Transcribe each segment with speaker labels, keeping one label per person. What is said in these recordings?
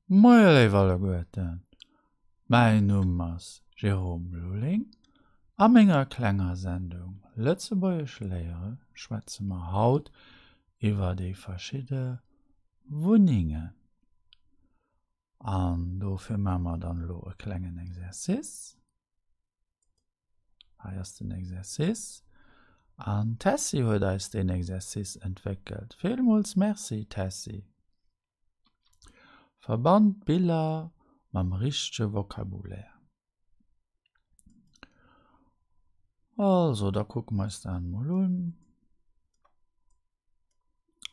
Speaker 1: Moie léif alleguerten, mäin Numm ass Jérôme Lulling. A menger klenger Sendung Lëtzebuergesch léiere schwätze mer haut iwwer déi verschidde Wunnengen. An dofir maache mer dann elo e klengen Exercice. Hei ass den Exercice. An d'Tessy huet eis deen Exercice entwéckelt. Villmools Merci Tessy! Verbannt d'Biller mam richtege Vocabulaire. Also, da kucke mer eis dat emol un.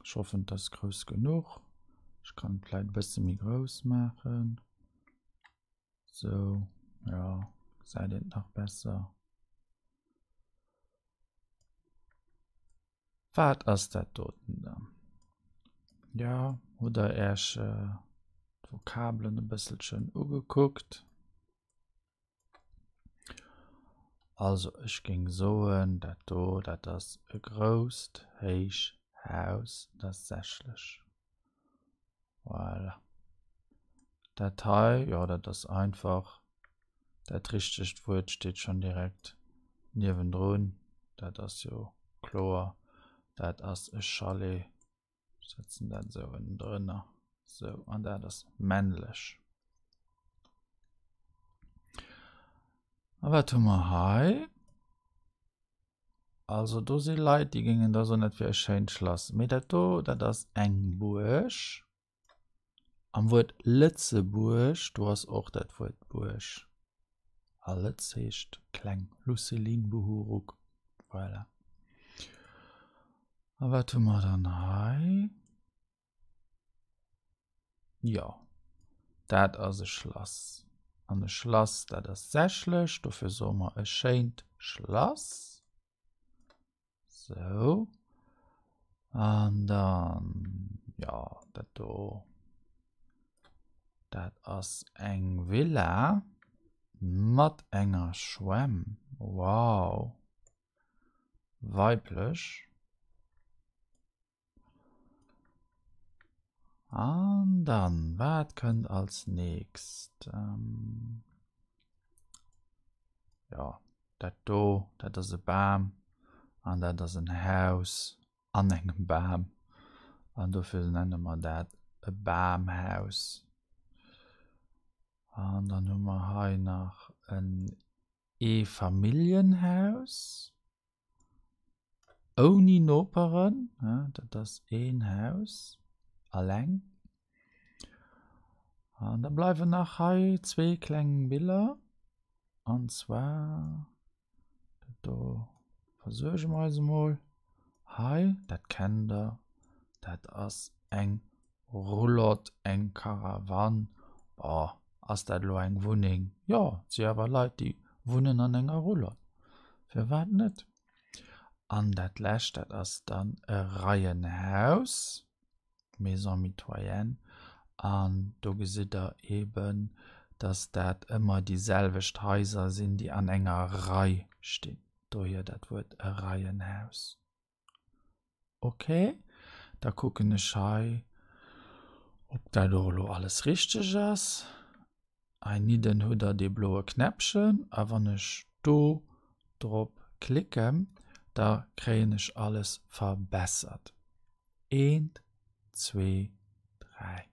Speaker 1: Ech hoffen, et ass grouss genuch. Ech kann et vläicht e bësse méi grouss maachen. Sou, jo, gesäit een et nach besser. Wat ass dat doten dann? Jo, hutt der Äech d'Vokabelen e bësselchen ugekuckt? Also ech géing soen, dat do, dat ass e grousst, héich Haus, dat ass sächlech. Voilà. Dat hei, jo, dat ass einfach. Dat richtegt Wuert steet schonn direkt niewendrun. Dat ass jo kloer. Dat ass e Chalet. Ech setzen dat esou ënnendrënner. Sou, an dat ass männlech. A wat hu mer hei? Also do si Leit, déi géingen da soen, dat wier e schéint Schlass. Mee dat do, dat ass eng Buerg. Am Wuert Lëtzebuerg, do ass och dat Wuert Buerg. A Lëtz heescht kleng. Luceline Buhuruk. Voilà. A wat hu mer dann hei? Jo, dat ass e Schlass. An e Schlass, dat ass sächlech, dofir soe mer e schéint Schlass. Sou. An dann, jo, dat do, dat ass eng Villa mat enger Schwämm. Wow! Weiblech. An dann, wat kënnt als nächst? Ähm, ja, dat do, dat ass e Bam an dat ass en Haus an engem Bam. An dofir nenne mer dat e Bamhaus. An dann hu mer hei nach en Eefamilljenhaus. Ouni Noperen, dat ass een Haus alleng. An da bleiwen nach hei zwee kleng Biller. An zwar, dat do versuerge mer eis emol. Hei, dat kennt der, dat ass eng Roulotte, eng Caravane. Boah, ass dat elo eng Wunneng? Jo, et si awer Leit, déi wunnen an enger Roulotte. Firwat net? An dat lescht, dat ass dann e Reihenhaus, Maison mitoyenne. An do gesitt Der eeben, dass dat ëmmer déi selwecht Haiser sinn, déi an enger Rei stinn. Dohier dat Wuert e Reihenhaus. Ok, da kucken ech hei, ob dat och elo alles richteg ass. Heinidden hutt der dee bloe Knäppchen a wann ech do drop klicken, da kréien ech alles verbessert. Eent, zwee, dräi.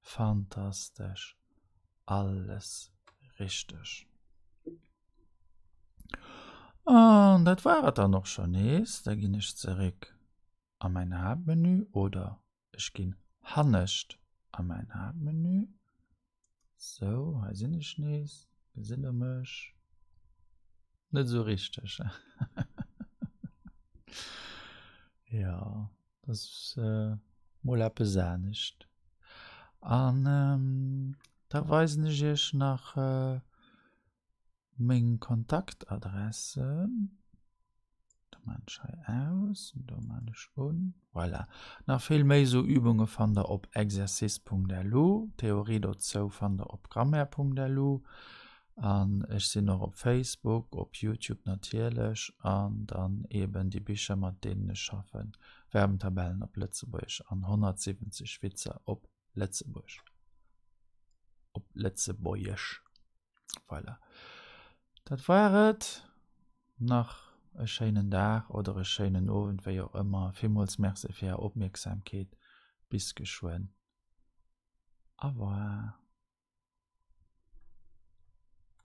Speaker 1: Fantastesch, alles richteg. An dat war et dann och scho nees. Da ginn ech zeréck a mäin Haaptmenü oder ech ginn hannescht a mäin Haaptmenü. Sou, hei sinn ech nees. Gesitt der mech? Net esou richteg. Jo. Dat ass mol eppes anescht. An da weisen ech iech nach meng Kontaktadressen. Da maan ech hei aus an do maan ech un. Voilà. Nach vill méi esou Übunge fannt der op exercice.lu. D'Theorie dozou fannt der op grammaire.lu. An ech sinn och op Facebook, op Youtube natierlech an dann eben déi Bicher mat deenen ech schaffen, Verbentabellen op Lëtzebuergesch an 170 Witzer op. Lëtzebuerg. Op Lëtzebuergesch. Voilà. Dat war et. Nach e schéinen Dag oder e schéinen Owend, wéi och ëmmer. Villmools Merci fir Är Opmierksamkeet. Bis geschwënn. Au revoir.